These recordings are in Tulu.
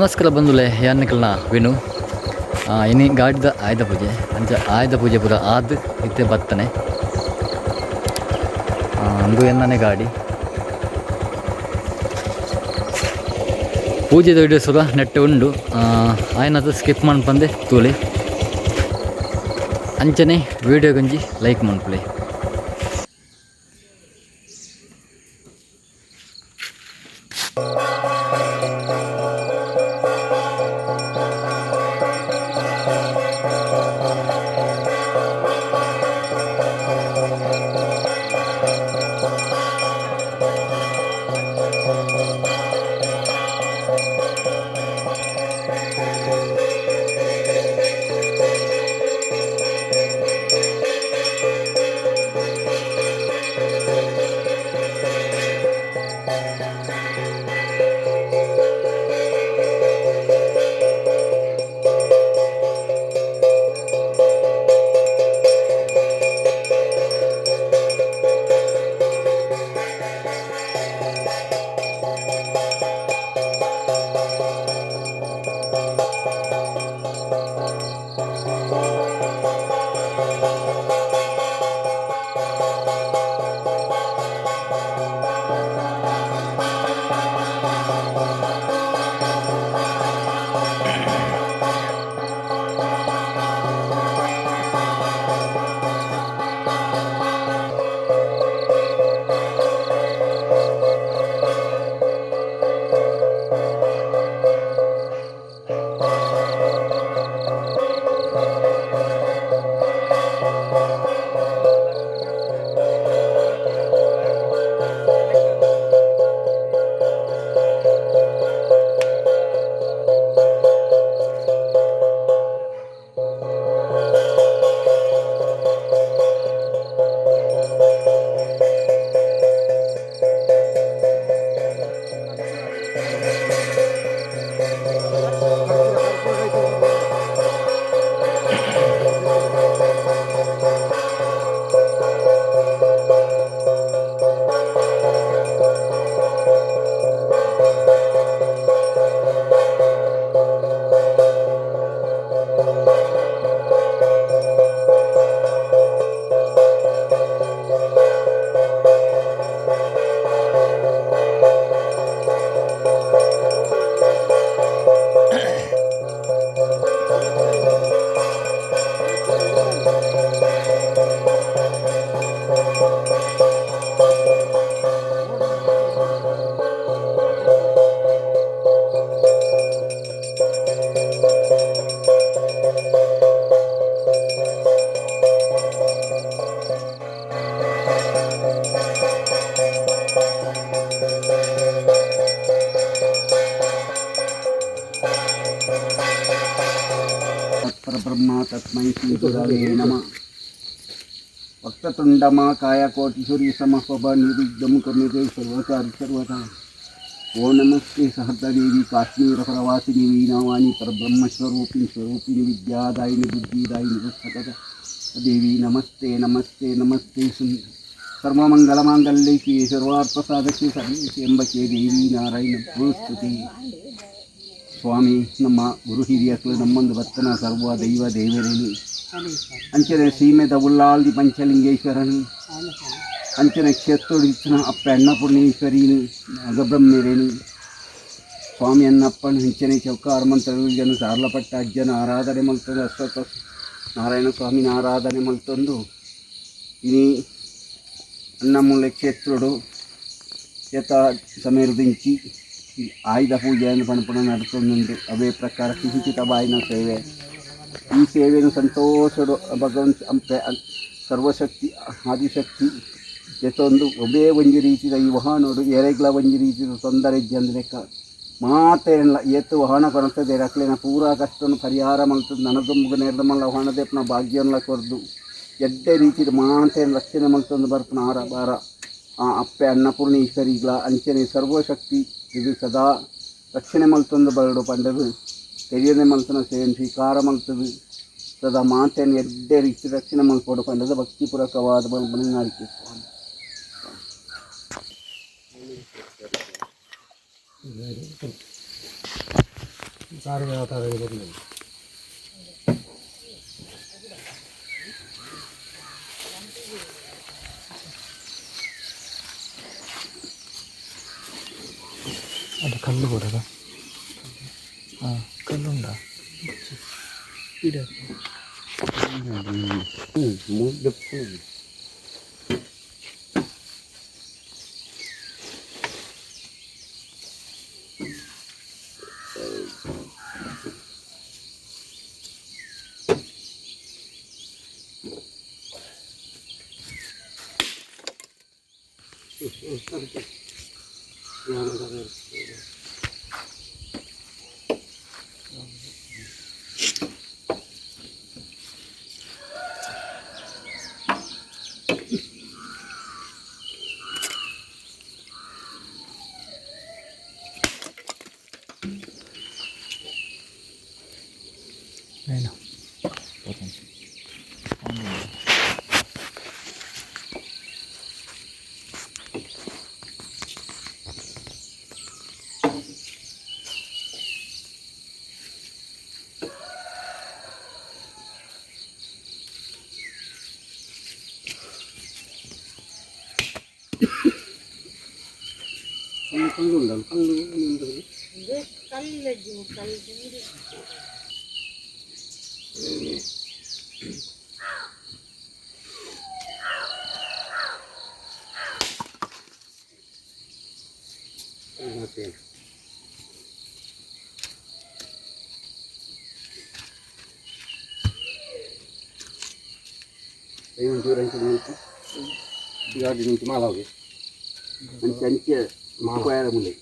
ನಮಸ್ಕಾರ ಬಂಧುಲೆ, ಯಾನ್ನಿಕಲ್ನ ವಿನು. ಇನಿ ಗಾಡಿದ ಆಯುಧ ಪೂಜೆ. ಅಂಚ ಆಯುಧ ಪೂಜೆ ಪೂರ ಆದ್ ಇತ್ತೆ ಬತ್ತನೆ. ಅಂದು ಎನ್ನನೆ ಗಾಡಿ ಪೂಜೆದ ವಿಡಿಯೋ ಸುರ ನೆಟ್ ಉಂಡು. ಆಯ್ನದು ಸ್ಕಿಪ್ ಮನ್ಪಂದೆ ತೂಲೆ. ಅಂಚನೆ ವಿಡಿಯೋ ಗಂಜಿ ಲೈಕ್ ಮನ್ಪುಲೆ. ಪರಬ್ರಹ್ಮ ತಸ್ಮೈ ಶ್ರೀ ಗುರವೇ ನಮಃ. ವಕ್ರತುಂಡಮಹಾಕಾಯ ಕೋಟಿ ಸೂರ್ಯ ಸಮಪ್ರಭ ನಿರ್ವಿಘ್ನಂ ಕುರು ಸರ್ವಕಾರ್ಯ ಸರ್ವದಾ. ಓಂ ನಮಸ್ತೆ ಸಹಸ್ರದೇವಿ ಕಾಶ್ಮೀರ ಪ್ರವಾಸಿನಿ ವೀಣಾವಾಣಿ ಪರಬ್ರಹ್ಮ ಸ್ವರೂಪಿಣಿ ಸ್ವರೂಪಿಣಿ ವಿದ್ಯಾದಾಯಿನಿ ಬುದ್ಧಿದಾಯಿನಿ ಪುಸ್ತಕದ ದೇವಿ ನಮಸ್ತೆ ನಮಸ್ತೆ ನಮಸ್ತೆ. ಸರ್ವಮಂಗಲ ಮಾಂಗಲ್ಯೆ ಶಿವೆ ಸರ್ವಾರ್ಥ ಸಾಧಕೆ ಶರಣ್ಯೇ ದೇವಿ ನಾರಾಯಣ ನಮೋಸ್ತುತೆ. ಸ್ವಾಮಿ, ನಮ್ಮ ಗುರು ಹಿರಿಯಕ್ಲು ನಮ್ಮೊಂದು ಬತ್ತನ ಸರ್ವ ದೈವ ದೇವರೇನು ಅಂಚನೆ ಸೀಮೆದ ಉಲ್ಲಾಲ್ದಿ ಪಂಚಲಿಂಗೇಶ್ವರನು ಅಂಚನೆ ಕ್ಷೇತ್ರೋಡಿತ್ತನ ಅಪ್ಪ ಅನ್ನಪೂರ್ಣೇಶ್ವರಿನು ನಾಗಬ್ರಹ್ಮೇರೇನು ಸ್ವಾಮಿ ಅನ್ನಪ್ಪನ ಅಂಚನೆ ಚೌಕಾರ ಮಂತ್ರಗಳು ಸಾರ್ಲಪಟ್ಟ ಅಜ್ಜನ ಆರಾಧನೆ ಮಲ್ತೊಂದು ಅಶ್ವತ್ಥ ನಾರಾಯಣ ಸ್ವಾಮಿನ ಆರಾಧನೆ ಮಲ್ತೊಂದು ಇನಿ ಅನ್ನಮೂಲೆ ಕ್ಷೇತ್ರೋಡು ಯಥ ಸಮೀರ್ದಿಂಚಿ ಆಯುಧ ಪೂಜೆಯನ್ನು ಪಣಪಣ ನಡ್ತೊಂದುಂಡು. ಅವೇ ಪ್ರಕಾರ ಕಿಂಚಿತ ಬಾಯಿನ ಸೇವೆ. ಈ ಸೇವೆಯನ್ನು ಸಂತೋಷಡು ಭಗವಂತ ಅಂಪೆ ಸರ್ವಶಕ್ತಿ ಆದಿಶಕ್ತಿ ಎತ್ತೊಂದು ಒಬ್ಬೇ ಒಂಜಿ ರೀತಿದ ಈ ವಾಹನೋಡು ಎರೆಗ್ಲ ಒಂಜಿ ರೀತಿದ ತೊಂದರೆ ಇಜ್ಜಂದ್ ಲೆಕ್ಕ ಮಾತೇನಲ್ಲ ಏತು ವಾಹನ ಕೊರತದೆ ಅಕ್ಲೆನ ಪೂರಾ ಕಷ್ಟನು ಪರಿಹಾರ ಮಲ್ತದ್ದು ನನದೊಂಬುಗ ನೇರ್ದ ಮಲ್ಲ ವಾಹನ ದೇಪನ ಭಾಗ್ಯನ್ಲ ಕೊರ್ದು ಎಡ್ಡೆ ರೀತಿದ ಮಾತೇನ ರಕ್ಷಣೆ ಮಲ್ತೊಂದು ಬರ್ಪುನ ಆರ ಬಾರ ಆ ಅಪ್ಪೆ ಅನ್ನಪೂರ್ಣೇಶ್ವರಿಗ್ಲ ಅಂಚನೆ ಸರ್ವಶಕ್ತಿ ಇದು ಸದಾ ರಕ್ಷಣೆ ಮಲ್ತೊಂದು ಬರಡು ಪಂಡದು ತೆರಿಯದೆ ಮಲ್ತನ ಸೇವೆ ಸ್ವೀಕಾರ ಮಲ್ತದು ಸದಾ ಮಾತೆಯನ್ನು ಎಡ್ಡೆ ರೀತಿ ರಕ್ಷಣೆ ಮಲ್ಪೊಡು ಪಂಡದು ಭಕ್ತಿಪೂರ್ವಕವಾದ ಬಲ್ಬನಾರಿಕೆ ಸ್ವಾಮಿ. ಅದು ಕಲ್ಲು ಬರೋದ. ಹಾಂ, ಕಲ್ಲುಂಡ. ಏನು? ಕಲ್ಲು ಉಂಟಲ್ಲ, ಕಲ್ಲು ಉಂಟು. ಗಾಡಿ ನಿಂತು ಮಾಲಾವ್ಗೆ ಅಂಚೆ ಅಂಚೆ ಮಾಪಾಯರ ಮುಂದೆ.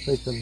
ಸೈಕಲ್.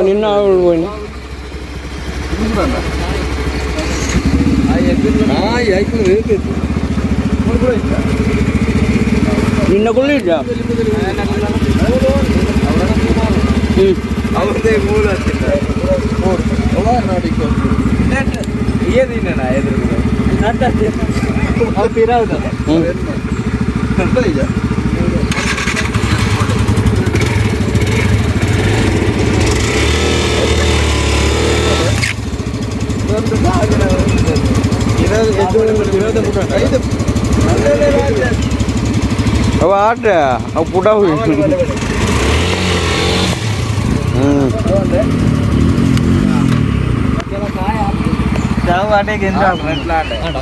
ನಿನ್ನ ಅವಳು ಹೋಯ್ನ. ನಿನ್ನ ಕೊಳ್ಳಿದ್ದ. ಅವ ಆಟ ಅವು ಪುಡ. ಆಂಡ.